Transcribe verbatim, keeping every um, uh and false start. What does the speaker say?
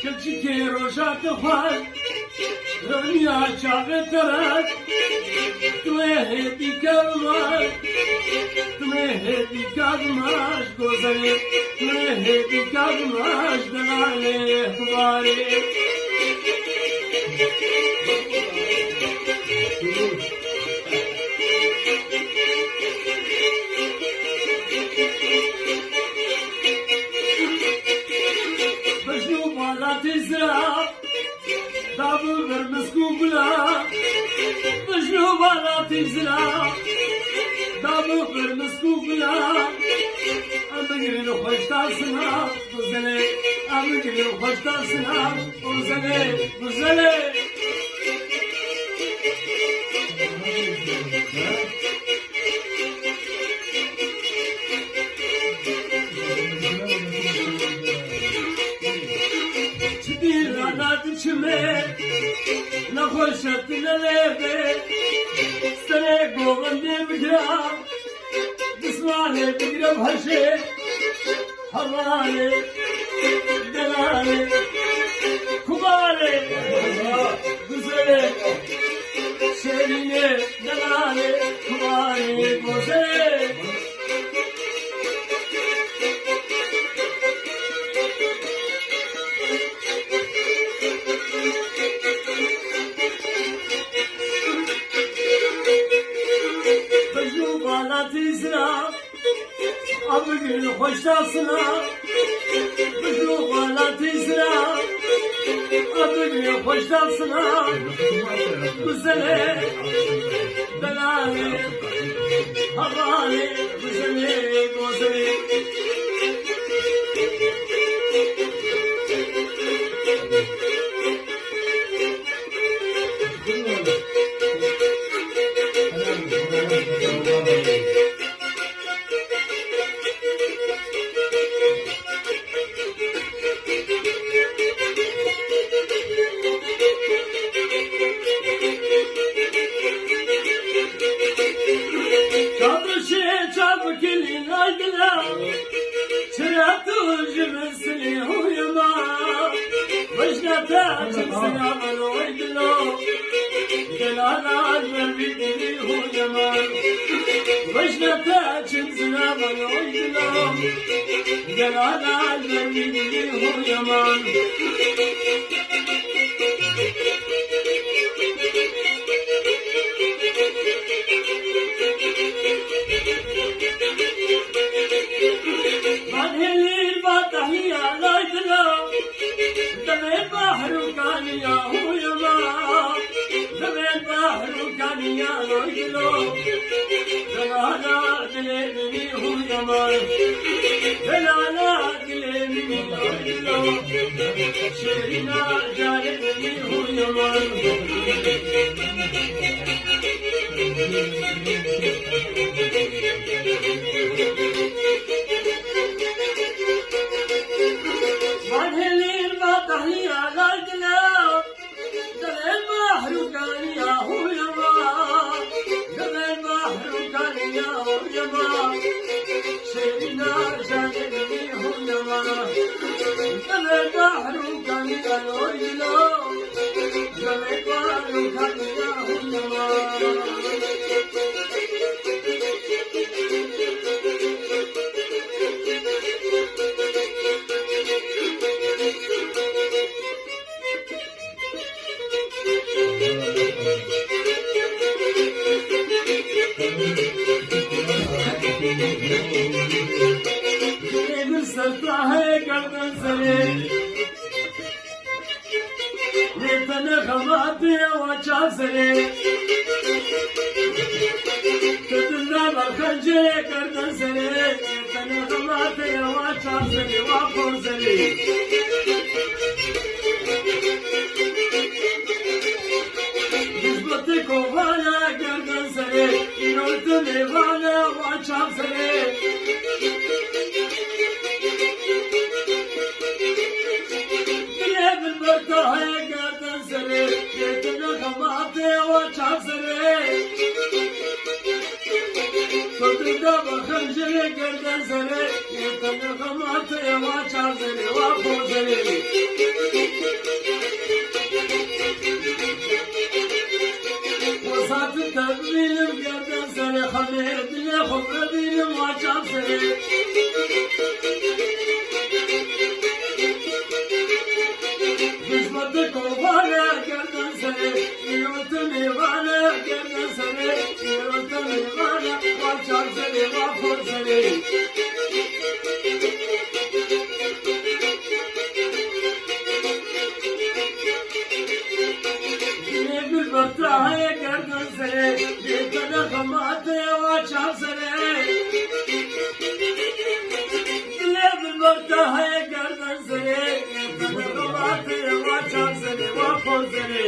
Keçikê roja dixwar, roniya çaxê te re, tu ê hêdî kevmar, tu ê hêdî kevmar, gozelê, tu ê hêdî kevmar, delalê, xumarê. Bejno balatê zira, dabû bir misk û gula. Bejno balatê zira, dabû bir misk û gula. Em bigrin xweş tarsina, gozelê, em bigrin xweş tarsina. Gozelê, gozelê. Çi dîr rana diçime, nexweşe tu nelê be. Serê govendê bigira, dismanê bigira heşê. Hevalê, delalê, kumarê, güzelê, şêrînê, delalê, kumarê, gozelê. Bejno balatê zira, a bigrin xweş tarsina, bejno balatê zira, a bigrin xweş tarsina, güzelê, delalê, hevalê, güzelê, gozelê. Çavuşê çavukilî naydila, çira tu ji min silî huyema. Vejna te çim zina maloy dilo, delala mervî dilî huyema. Vejna te çim zina maloy dilo, delala mervî dilî huyema. Van hêlîn va tahiya lay dila, demê bahr û kaniya huyema. Demê bahr û kaniya lay dila, delala dilê minî huyema. Delala dilê minî lay dila, şêrîna carê minî huyema. Van hêlîn va tahiya lay dila, demê bahr û kaniya huyema. Demê bahr û kaniya huyema. Şêrîna janê huyema. Demê bahr û kaniya huyema. Lê min ser tahê gerden serê. Lê te ne xematê ewa çav serê. Te dil nava xencê gerden serê. Lê te ne xematê ewa çav serê, wa xor serê. Hizmetê kovana gerden serê. Îro tu mêvana wa çav serê. Dilê min berta heye gerden serê, yê tu ne xematê wa çav serê. Xencere gerden sere, yê tenê xematê wa çar sere, wa xo sere. Xo saati tebînim gerden sere, xemê dilê xo bebînim wa çar sere. Xizmetê kovane gerden sere, îro te mêvane gerden sere, îro te mêvane, wa çar sere, wa xo sere. Dilê bilber te heye gerden sere, yê tenê xematê wa çar sere. Dilê bilber te heye gerden sere, yê tenê xematê wa çar sere, wa xo sere.